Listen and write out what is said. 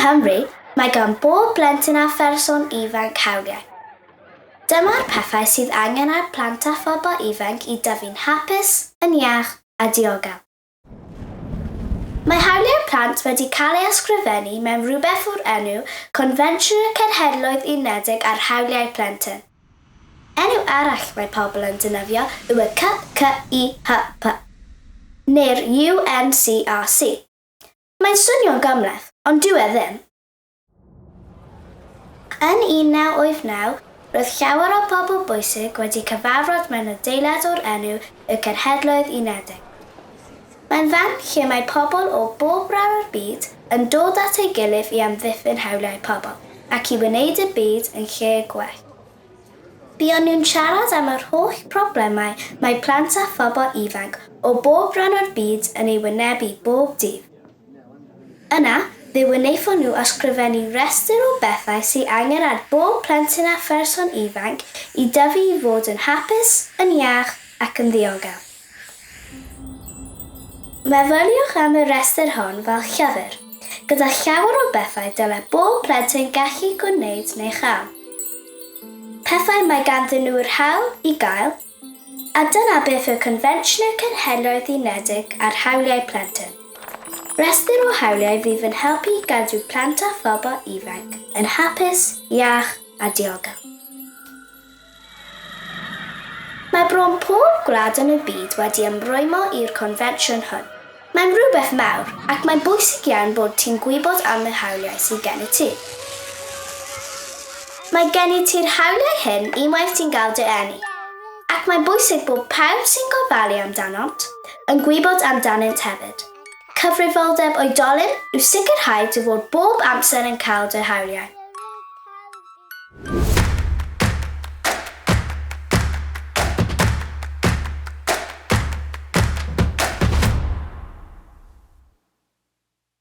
Nghymru, mae gan bob plentyn a pherson ifanc hawliau. Dyma'r pethau sydd angen ar plant a phobl ifanc i dyfu'n hapus, yn iach a diogel. Mae hawliau plant wedi cael ei ysgrifennu mewn rhywbeth o'r enw Confensiwn y Cenhedloedd Unedig ar Hawliau Plentyn. Enw arall mae pobl yn defnyddio yw y CCIHP, neu'r UNCRC. Mae'n swnio'n gymhleth, ond dyw e ddim. Yn 1989, roedd llawer o bobl bwysig wedi cyfarfod mewn adeilad o'r enw y Cenhedloedd Unedig. Mae'n fan lle mae pobl o bob rhan o'r byd yn dod at ei gilydd i amddiffyn hawliau pobl ac i wneud y byd yn lle gwell. Buon nhw'n siarad am yr holl problemau mae plant a phobl ifanc o bob rhan o'r byd yn ei wynebu bob dydd. Yna, fe wnaethon nhw ysgrifennu rhestr o bethau sy angen ar bob plentyn a pherson ifanc i dyfu i fod yn hapus, yn iach ac yn ddiogel. Meddyliwch am y rhestr hon fel llyfr, gyda llawer o bethau dylai bob plentyn gallu gwneud neu chael. Pethau mae ganddyn nhw'r hawl i gael, A dyna beth yw Confensiwn y Cenhedloedd Unedig ar Hawliau Plentyn. Rhestr o hawliau fydd yn helpu i gadw plant a phobl ifanc yn hapus, iach a diogel. Mae bron pob gwlad yn y byd wedi ymrwymo i'r confensiwn hwn. Mae'n rhywbeth mawr, ac mae'n bwysig iawn bod ti'n gwybod am y hawliau sydd gennyt ti. Mae gennyt ti'r hawliau hyn unwaith ti'n cael dy eni, ac mae'n bwysig bod pawb sy'n gofalu amdanont yn gwybod amdanynt hefyd. Cyfrifoldeb oedolyn yw sicrhau dy fod bob amser yn cael dy hawliau.